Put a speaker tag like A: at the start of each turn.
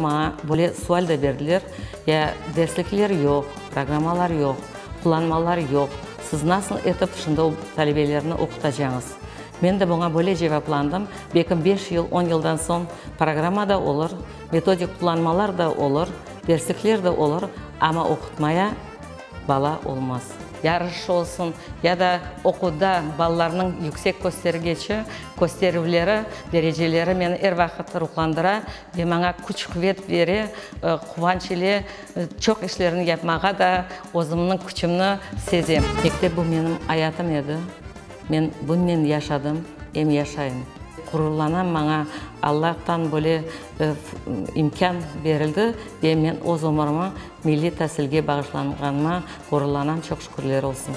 A: maña böyle sual da berdiler, ya derslikler yoq, programmalar yoq, qullanmalar yoq, siz nasıl etip şimdi o talebelerni oqutacañız? Men de buña böyle cevaplandım, belkim beş yıl, on yıldan soñ programma da olur, metodik qullanmalar da olur, derslikler de olur, amma oqutmaya bala olmaz. Yarış olsun ya da oquvda balalarnıñ yüksek köstergeçi, kösterüvleri, dereceleri meni er vaqıt ruhlandıra ve maña küç-quvet bere, quvanç ile çoq işlerni yapmağa da özümniñ küçümni sezem. Mektep bu menim ayatım edi. Men bunnen yaşadım, em yaşayım. Ğururlanam, maña Allahtan böyle imkân berildi ve men öz ömürimi milliy tasilge bağışlanğanıma ğururlanam, çoq şükürler olsun.